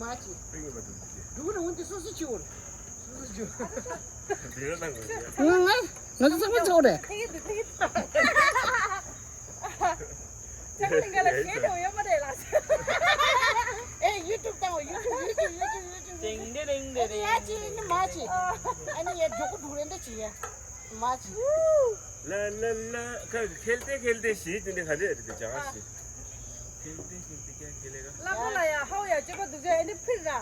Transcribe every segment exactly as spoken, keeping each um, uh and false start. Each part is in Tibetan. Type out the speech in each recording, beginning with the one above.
མ་ཅི། འགྲོ་གི་ན་འོན་ཏེ་སོ་སོ་ཅི་འོར། སོ་སོ་ཅི་འོར། ང་ང་ང་ཚོ་ཚང་མ་ཚོགས་རེད། ཐེག་ཐེག་ཅང་ལིང་ག་ལ་ཞེད་དུ་ཡོད་མ་རེད་ལགས། ཨེ་ཡུ་ཊུབ་བཏང་བ། ཡུ་ཊུབ་ཡུ་ཊུབ་ཡུ་ཊུབ་ཡུ་ཊུབ། ཏིང་ཏིང་ཏིང་ཏིང་། ཨ་ནི་ཡ་ཅི་ནི་མ་ཅི། ཨ་ནི་ཡ་མགྱོགས་པོ་འགྲོ་རན་ད་ཅི་ཡ་མ་ཅི། ལ་ལ་ལ། ཁ་ཁེལ་ཏེ་ཁེལ་ཏེ་ཞེས་དེ་འདྲ་ག་འདྲ་རེད་དེ་ཅང་ཞེས། ཁེལ་ཏེ་ཁེལ་ཏེ་ཀྱང་ཁེལ་ལེ་ག་ལ་ལ་ལ་ཡ་ཧའོ་ཡ་སྐྱེས་པ་འདུག་ཚེ་ཨ་ནི་ཕིར་ར། ཨ་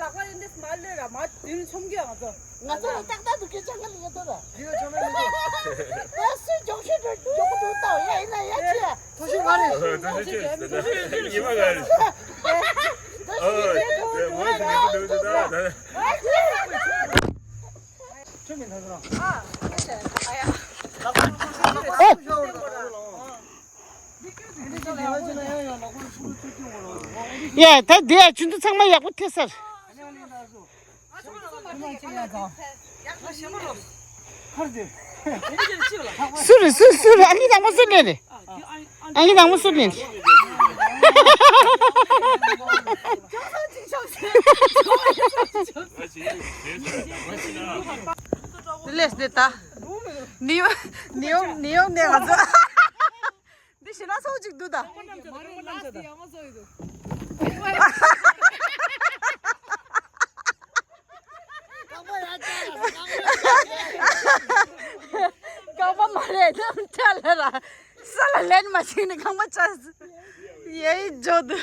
ལག་པ་ཨ་ནི་མ་གློད་ར་མ་དུན་ཆོམ་གྱི་ང་ཚོ། ང་ཚོ་ལ་ཏག་ཏག་འདུག་སྐད་ཆ་ང་ལ་ཡ་ཏོ་ར། དེ་ལ་ཆོམ་མེད་མི་འདུག་ད་སུ་མགྱོགས་ཤོས་འགྲོ་མགྱོགས་པོ་འགྲོ་ལྟ་བ་ཡ་ཡིན་ན་ཡ་ཅི་ཡ། ཐོ་ཤི་མ་རེད། ཐོ་ཤི་ཉི་མ་ག་རེད། ད་ཤི་ཉི་མ་ག་རེད། ཨོ་དེ་མོ་ཞིག་ཉི་མ་འདུག་འདུག་ད་ད། ཨ་ཨ་ཡ། ཨོ། ཡ་ད་དེ་ཡ་ཆུ་ཚོད་ཚང་མ་ཡག་པོ་ཐེབས་ཚར། སུ་རེད་སུ་སུ་རེད། ཨ་ནི་དང་པོ་སུ་ལེན་རེད། ཨ་ནི་དང་པོ་སུ་ལེན་རེད། ལེས་དེ་ད། ནིའུ་ནིའུ་ནིའུ་ནས་ང་ཚོ། འདི་ཞེ་ན་ཚོགས་ཅིག་འདུག་ད། རྐང་པ་མ་རེད་ནམ་ཐལ་ལ་ར། ས་ལ་ལན་མ་ཤེས་ནས་རྐང་པ་ཆག་ཡེ་འཇོག་འདུག་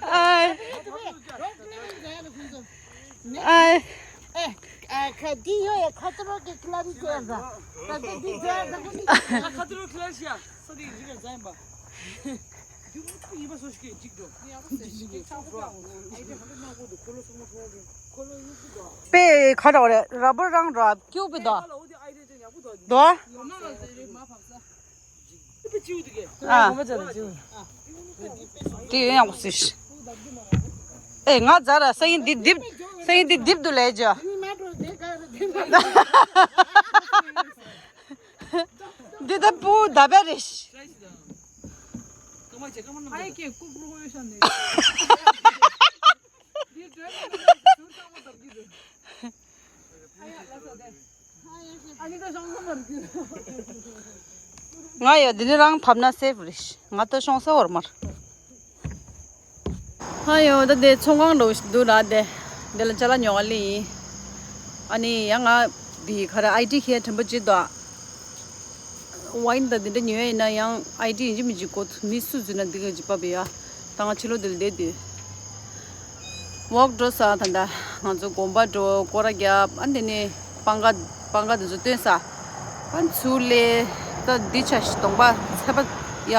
ཨ། ཨ། ཨེ། ཨ་ཁ་འདི་ཡོད་ཡ། ཁ་ཐོར་གི་ཁི་ལ་རི་ཀོ་ཡ་ཟ། ད་འདི་འདི་ཟ་ཟ་ཁ་འདི། ཁ་ཐོར་ཁི་ལ་རི་ཤ་ས་འདི་རི་ཀ་ཟ་ཡིན་པ། རྒྱུ་མ་ཡིན་པ་སོ་ཞིག་གཅིག་འགྲོ། འདི་ཞིག་གི་ཆག་པོ་ཀ་འོ། ཨེ་འདི་ཧ་ལ་ནག་པོ་འདུག་ཁོ་ལོ་སོ་མ་ཁོ་གི་ཁོ་ལོ་ཡུ་གི་འདུག་པེ་ཁ་ར་ར་ར་བར་རང་ར་ཀྱུ་པི་ད། དོ། ཨ། དེ་ཡོད་ཡང་སྲིད། ཨེ་ང་ཛ་ར་སང་ཉིན་འདི་རྡིབ། སང་ཉིན་འདི་རྡིབ་ཏུ་ལས་ཅོ། འདི་ད་པུ་ད་བེ་རེ་ཤི། ང་ཡོད་འདི་ནི་རང་བབས་ན་སེབ་རེད། ང་ད་ཤོང་ས་བོར་མར། ཧ་ཡོ་ད་དེ་ཚོང་ཁང་འགྲོ་འདུག་ར་དེ། དེ་ལ་ཅ་ལག་ཉོ་ག་ལི་ཡིན། ཨ་ནི་ཡང་ང་དེ་ག་ར་ཨའི་ཌི་ཁེ་དྲན་པ་ཅི་དོ། ཝའིན་དང་དེ་འདྲ་ཉོ་ཡིན་ན་ཡང་ཨའི་ཌི་ཡིན་གཅིག་མིན་གཅིག་དགོས། མི་སུ་འཛུལ་ན་འདི་ག་ཅིག་པ་བེ་ཡ། ད་ང་ཕྱི་ལོགས་འདི་ལ་བསྡད་དུས། ཝོག་འགྲོ་ས་ད་ལྟ་ང་ཚོ་དགོན་པ་འགྲོ་སྐོར་ར་རྒྱབ། ཨ་འདི་ནས་པང་ཁ་པང་ཁ་འདི་ཚོ་སྟོན་ས། ཨ་ཚུར་ལས་ད་འདི་ཆ་ཞིག་གདོང་པ་ཚད་པ་ཡ།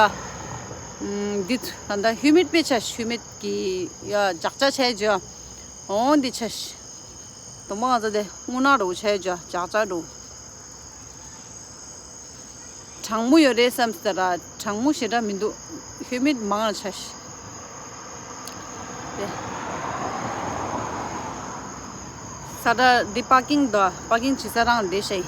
འདི་ད་ལྟ་ཧུ་མིད་དཔེ་ཆ་ཞིག་ཧུ་མིད་ཀྱི་ཡ་ཇག་ཇག་བྱས་བྱས། འོ་འདི་ཆ་ཞིག་གདོང་པ་ང་ཚོ་དེ་རྔུལ་ནག་འདྲ་བོ་བྱས་བྱས་ཇག་ཇག་འདྲ་བོ། གྲང་མོ་ཡོད་རེད་བསམ་སྟེ་ར། གྲང་མོ་ཞེ་དྲག་མི་འདུག་ཧུ་མིད་མང་ལ་ཆ་ཤི། དེ། ས་ད་འདི་པར་ཀིང་དང་པར་ཀིང་བྱེད་ས་རང་འདི་ཤི།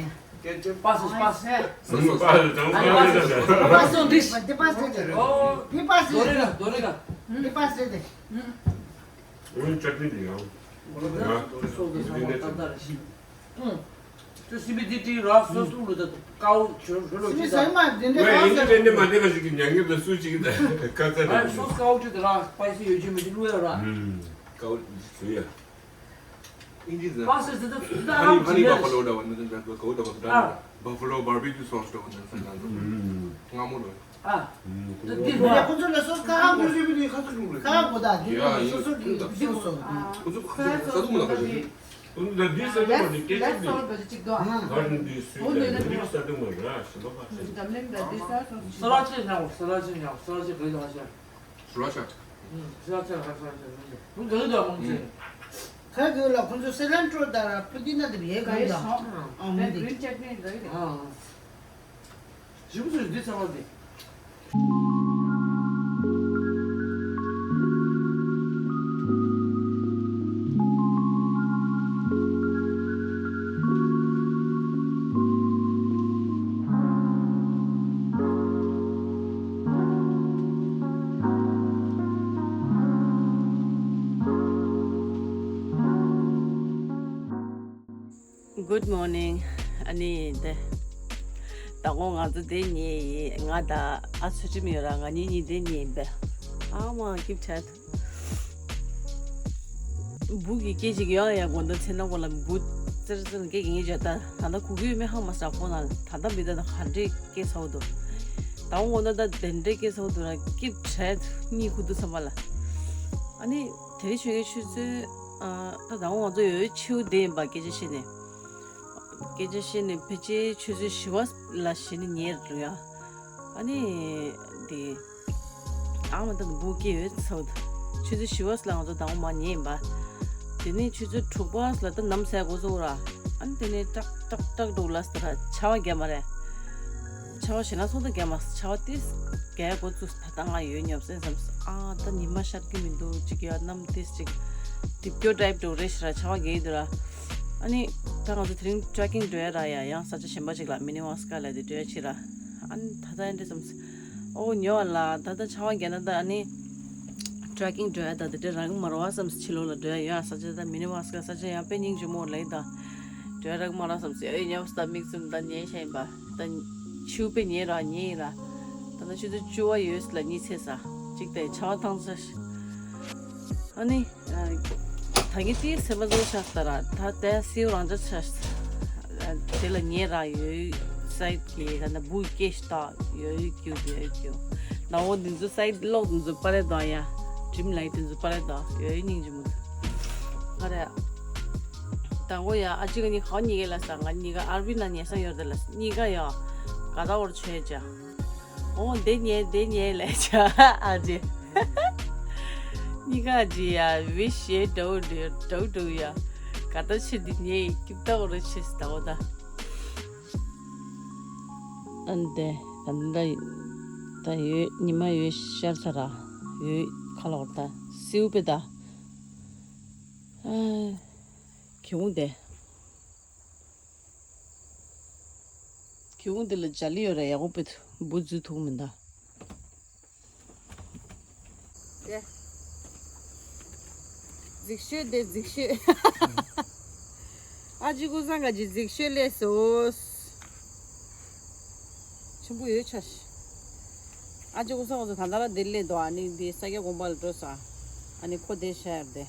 ནས། སྐད་ཆ་པ་སི་པ་སི། སོ་སོ་སོ། པ་སི་ཏང་པ་སི་ཏང་། པ་སི་ཏང་། འདི་པ་སི་རེད་དེ། འོ། འདི་པ་སི་རེད་དེ། རྡོ་རེ་ག་རྡོ་རེ་ག་འདི་པ་སི་རེད་དེ། འོ་ཅག་ནི་འདི་ཡང་། འོ་ན་སོ་སོ་སོ་ཏག་ཏག་རེད་ཤི། ཨུང་། ཅོ་སི་མི་འདི་ཏི་ར་སོ་སོ་ལུ་ད་ཀའོ་ཆོ་ཆོ་ལོ་སི་མི་ཅི་ཟ་ད། མ་འདི་འདྲ་ཝེ་ཡིན་ནི་ཏྲེན་ནི་མ་འདི་ག་ཞིག་གི་མྱ་ངན་ད་སུ་ཅིག་ད་ཀ་ཙ་ཨ་ད་སོ་སོ་ཀའོ་ཆོ་ད་ར་སྤའི་སི་ཡོད་ཅི་མི་ཅི་ལུ་ཡ་ར། ཀའོ་ཆོ་ཡ། ཨིན་ཇི་ཟེར། པ་སི་ཟེར་ད་ད་ཧ་ནི་ཧ་ནི་བ་ཕ་ལོ་འདྲ་བ་ནི་འདྲ་གོ་གོ་འདྲ་བ་ད་བ་ཕ་ལོ་བར་བི་ཀྱུ་སོ་སི་འདྲ་བ་ནི་ས་ན་འདྲ་སྔ་མོ་འདྲ། ཨ། ད་འདི་ཡ་ཁོ་ཚོ་ལ་སོ་སོ་ཁ་ཧ་གོ་ཞུ་བི་ནི་ཁ་ཚུགས་རུ་རེད། ཁ་ཧ་གོ་ད་འདི་ཡ་ལ་ཡ་སོ་སོ་གི་སོ་སོ། ཁོ་ཚོ་ཁ་ཚུགས་ས་ཚུགས་མ་ན་ཁ་ཞུ། ད་འདི་ས་ཚུགས་མ་ནི་སྐད་ཆ་འདི། ད་འདི་སུས་ད་འདི་ས་ཚུགས་མ་ར་ཞི་ལོ་ཁ་ཞུ། ས་ལ་ཆེ་ཉ་འོ་ས་ལ་ཆེ་ཉ་འོ་ས་ལ་ཆེ་ག་ལ་ཆེ། Sriracha. ཁ་གི་ལ་ཁོང་ཚོ་སི་ལན་ཀྲོ་དང་པུ་ཏི་ན་དེ་ཡས་གང་ལ་ཨ་མི་འདི་ཞིབ་ཚོས་འདི་ཚང་མ་འདི། Good morning. ཨ་ནི་དེ། ད་ངོ་ང་ཚོ་དེ་གཉིས་ཡིན། ང་དང་ཨ་ཚུལ་ཁྲིམས་ཡོད་ར། ང་གཉིས་གཉིས་དེ་གཉིས་ཡིན་པས། ཨ་མ་སྐྱིད་ཆད། བུ་གི་སྐད་ཅིག་ཡོང་ཡ་དགོང་དག་མཚན་ནམ་གོ་ལ་བུ་ཙིར་ཙིར་སྐད་གི་ངེས་བྱ། ད་ད་ལྟ་གུ་གུའི་མེ་ཧང་མ་ས་ཁོ་ན་ད་ལྟ་མི་ད་ད་ག་འདྲས་སྐད་ཚ་བོ་འདུག་ད་དགོང་དག་ད་དེ་འདྲས་སྐད་ཚ་བོ་འདུག་ར། སྐྱིད་ཆད་གཉིད་ཁུག་འདུག་བསམ་པ་ལ། ཨ་ནི་དེ་རིང་ཆོས་ཀྱི་ཆུ་ཚོད་ཨ་ད་ད་དགོང་ང་ཚོ་ཡོད་ཆིའུ་དེ་ཡིན་པ་སྐད་ཆ་བཤད་ནས། སྐད་ཆ་བཤད་ནས་ཕལ་ཆེར་ཆུ་ཚོད་བཞི་པ་ལ་གཞི་ནས་ཉལ་རུ་ཡ། ཨ་ནི་དེ། ཨ་མ་ད་འབུ་སྐྱེ་ཡོད་ཚོད། ཆུ་ཚོད་བཞི་པ་ལ་ང་ཚོ་དང་པོ་མ་ཉལ་ཡིན་པ། དེ་ནས་ཆུ་ཚོད་དྲུག་པ་ལ་ད་ནམ་ཟས་འགོ་ཚུགས་ར། ཨ་ནི་དེ་ནས་ཏག་ཏག་ཏག་འགྲོ་ལ་ཟེར་ར་ཆར་པ་བརྒྱབ་མ་རེད། ཆར་པ་ཞེ་ན་སོང་ད་བརྒྱབ་མ་ཆར་པ་ཏིས་རྒྱག་འགོ་ཚུགས། ད་ལྟ་ང་ཡོད་ཉོབ་སེ་བསམ། ཨ་ད་ཉི་མ་ཤར་གི་མི་འདུག་ཅིག་ཡ་གནམ་ཏིས་ཅིག་དིབ་སྐྱོ་ཊའིབ་འགྲོ་རེད་ཤི་ར་ཆར་པ་བརྒྱབ་ཡི་འདུག་ར། ཨ་ནི་ད་ང་ཚོ་དེ་རིང་ཊྲེ་ཀིང་འགྲོ་ཡ་ར། ཡ་ཡང་ས་ཆ་གཞན་པ་ཅིག་ལ་མི་ནི་ཝ་སི་ཀ་ལ་དེ་འགྲོ་ཡ་ཕྱིར་ར། ཨ་ནི་ད་ལྟ་ཡ་འདྲ་བསམ། ཨོ་ཉོ་བ་ལ་ད་ལྟ་ཆར་པ་བརྒྱབ་ན་ད་ཨ་ནི་ཊྲེ་ཀིང་འགྲོ་ཡ་ད་དེ་འདྲ་རག་གི་མ་རེད་བ་བསམ། ཕྱི་ལོགས་ལ་འགྲོ་ཡ་ཡོད་ས་ཆ་ད་མི་ནི་ཝ་སི་ཀ་ས་ཆ་ཡང་དཔེ་སྙིང་རྗེ་མོ་ལ་ཡིན་ད། འགྲོ་ཡ་རག་གི་མ་རེད་བསམ་སེ་ཨེ་ཉོ་ས་ད་མིག་བཙུམ་ད་ཉལ་ཤ་ཡིན་པ། ད་ཆུ་དཔེ་ཉལ་ར་ཉལ་ཡིན་ར། ད་ད་ཆུ་ཚོད་བཅུ་པ་ཡོད་ལ་གཉིད་ཚེ་ས་ཅིག་དེ་ཆར་པ་བཏང་ཚར། ཨ་ནི། ད་ངས་ཏིས་སེམས་པ་བཟོ་ཆགས་ལྟ་ར། ད་དེ་སེའུ་རང་འཇགས་ཆགས། དེ་ལ་ཉེ་ར་ཡོད་སའི་གི་ད་ན་བུ་སྐད་ཤ་ད་ཡོད་ཀྱུ་ཡོད་ཀྱུ། ན་འོ་འདི་ཚོ་སའི་ལོག་འདི་ཚོ་པ་རེ་དང་ཡ། ཌིམ་ལའི་འདི་ཚོ་པ་རེ་དང་ཡོད་སྙིང་རྗེ་མོ། ང་རེ། ད་འོ་ཡ་ཨ་ཅི་ག་ནི་ཁ་ཉི་གེ་ལ་ས་ང་གཉིས་ཀ་ཨར་བི་ན་ཉེ་ས་ཡོད་དེ་ལ་གཉིས་ཀ་ཡ། ག་ད་འོར་ཆོས་ཅ། འོ་དེ་ཉེ་དེ་ཉེ་ལས་ཅ་ཨ་ཅི། གཉིས་ཀ་ཅི་ཡ་བི་ཤེ་འགྲོ་འགྲོ་འགྲོ་འགྲོ་ཡ། ག་ད་ཆི་འདི་ཉེ་སྐྱིབ་ད་འོར་ཆེ་ས་ད་འོ་ད། ཨན་ཏེ། ད་ད་ད་ཡོད་ཉི་མ་ཡོད་ཤར་ཚ་ར། ཡོད་ཁ་ལོག་ད་སིའུ་པེ་ད། ཨ། ཁྱེད་འོང་དེ། ཁྱེད་འོང་དེ་ལ་ཇ་ལི་ཡོད་ར་ཡག་པོ་པེ་ཐུ་འབུ་འཛུལ་ཐུག་མི་འདའ། དེ། རྫིག་ཤོས་དེ་རྫིག་ཤོས། ཨ་ཅི་ཀུ་སང་ག་ཅི་རྫིག་ཤོས་ལས་སོ། ཆེན་པོ་ཡོད་ཆ་ཤི། ཨ་ཅི་ཀུ་སང་ཀུ་སང་ད་ལྟ་ར་དེ་ལས་དོ་ཨ་ནི་དེ་ས་སྐྱ་དགོན་པ་ལ་འགྲོ་ས། ཨ་ནི་ཁོ་དེ་ཤ་ཡར་དེ།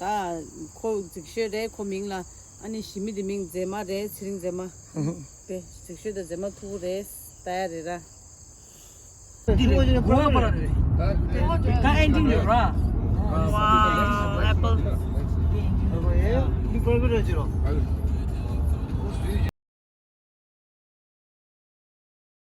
ད་ཁོ་རྫིག་ཤོས་རེད། ཁོ་མིང་ལ་ཨ་ནི་ཞི་མི་དེ་མིང་མཛེས་མ་རེད། ཚེ་རིང་མཛེས་མ། དེ་རྫིག་ཤོས་དེ་མཛེས་མ་ཐུག་རེད། ད་ཡ་རེད་ར། འདི་རེད། ཝ་པ་ར་རེད། ད་ཨེན་ཌི་རེད་ར། Wow, apple. འདི་བར་བར་རེད་ཅི་རོ།